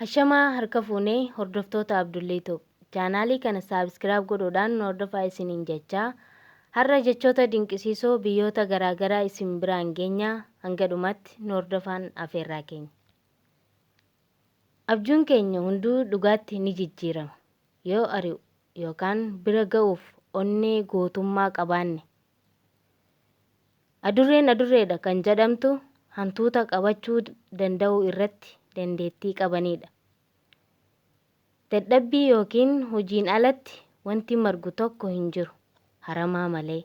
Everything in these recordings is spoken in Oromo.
Ashamaa harka fuunee hordoftoota Abdullee Tube. Chaanaalii kana saabskiraayib godhuudhaan nu hordofaa isiniin jechaa har'a jechoota dinqisiisoo biyyoota garaagaraa isin biraan geenya hanga dhumaatti nu hordofaan afeerraa keenya. Abjuun keenya hunduu dhugaatti ni jijjiirama yoo ari'u yookaan bira ga'uuf onnee gootummaa qabaanne. Adurreen adurreedha kan jedhamtu hantuuta qabachuu danda'uu irratti dandeettii qabaniidha. Dadhabbii yookiin hojiin alatti wanti margu tokko hin jiru haramaa malee.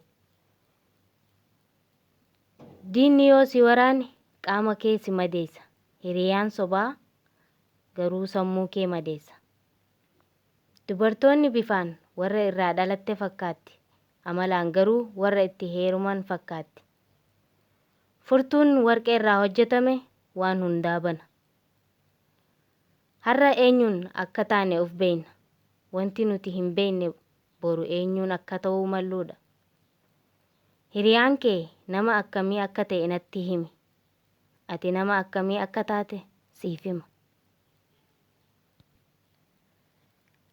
Diinni yoo si waraane qaama kee si madeessa. Hiriyaan sobaa garuu sammuu kee madeessa. Dubartoonni bifaan warra irraa dhalatte fakkaatti. Amalaan garuu warra itti heeruman fakkaatti. Furtuun warqee irraa hojjetame waan hundaa bana. Har'a eenyuun akka taane of beekna. Wanti nuti hin beekne boru eenyuun akka ta'uu malluudha. Hiriyaan kee nama akkamii akka ta'e natti himi. Ati nama akkamii akka taate siif hima.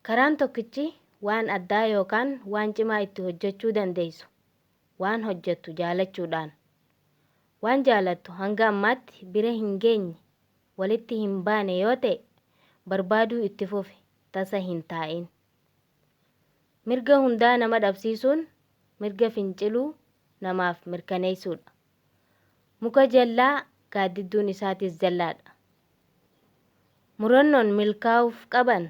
Karaan tokkichi waan addaa yookaan waan cimaa itti hojjechuu dandeessu waan hojjettu jaalachuudhaan. Waan jaalattu hanga ammaatti bira hin geenye, walitti hin baane yoo ta'e barbaaduu itti fufi tasa hin taa'in. Mirga hundaa nama dhabsiisuun mirga finciluu namaaf mirkaneessuudha. Muka jallaa gaaddidduun isaatis jallaadha. Murannoon milkaa'uuf qaban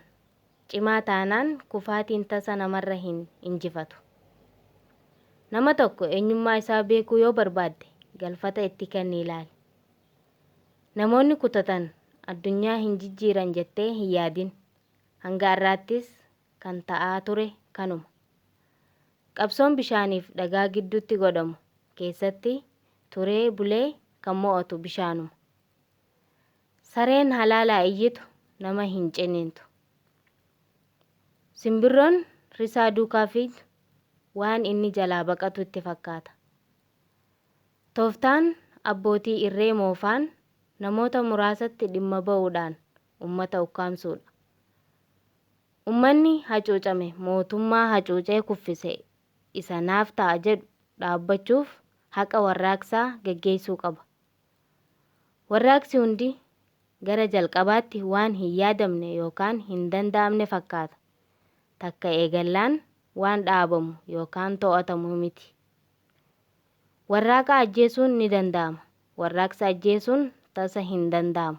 cimaa taanaan kufaatiin tasa namarra hin injifatu. Nama tokko eenyummaa isaa beekuu yoo barbaadde galfata itti kenni ilaali. Namoonni kutatan addunyaa hin jijjiiran jettee hin yaadin. Hanga har'aattis kan ta'aa ture kanuma. Qabsoon bishaaniif dhagaa gidduutti godhamu keessatti turee bulee kan mo'atu bishaanuma. Sareen halaalaa iyyitu nama hin ciniintu. Simbirroon risaa duukaa fiigdu waan inni jalaa baqatu itti fakkaata. Tooftaan abbootii irree moofaan namoota muraasatti dhimma ba'uudhaan ummata ukkaamsuudha. Ummanni hacuucame mootummaa hacuucee kuffise isa naaf ta'a jedhu dhaabbachuuf haqa warraaqsaa geggeessuu qaba. Warraaqsi hundi gara jalqabaatti waan hin yaadamne yookaan hin danda'amne fakkaata. Takka eegallaan waan dhaabamu yookaan to'atamu miti. Warraaqa ajjeesuun ni danda'ama. Warraaqsa ajjeesuun tasa hin danda'amu.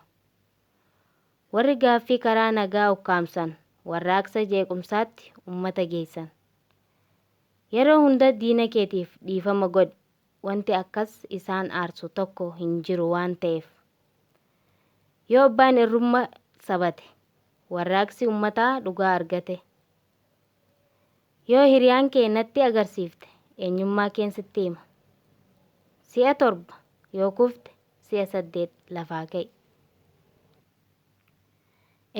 Warri gaaffii karaa nagaa ukkaamsan warraaqsa jeequmsaatti ummata geessan. Yeroo hunda diina keetiif dhiifama godhi. Wanti akkas isaan aarsu tokko hin jiru waan ta'eef. Yoo abbaan irrumma sabate, warraaqsi ummataa dhugaa argate. Yoo hiriyaan kee natti agarsiifte, eenyummaa keen sitti hima. Si'a torba yoo kufte, si'a saddeet lafaa ka'i.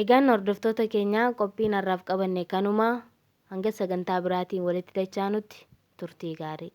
Egaan hordoftoota keenyaa qophiin har'aaf qabanne kanuma hanga sagantaa biraatiin walitti dachaanutti turtii gaarii.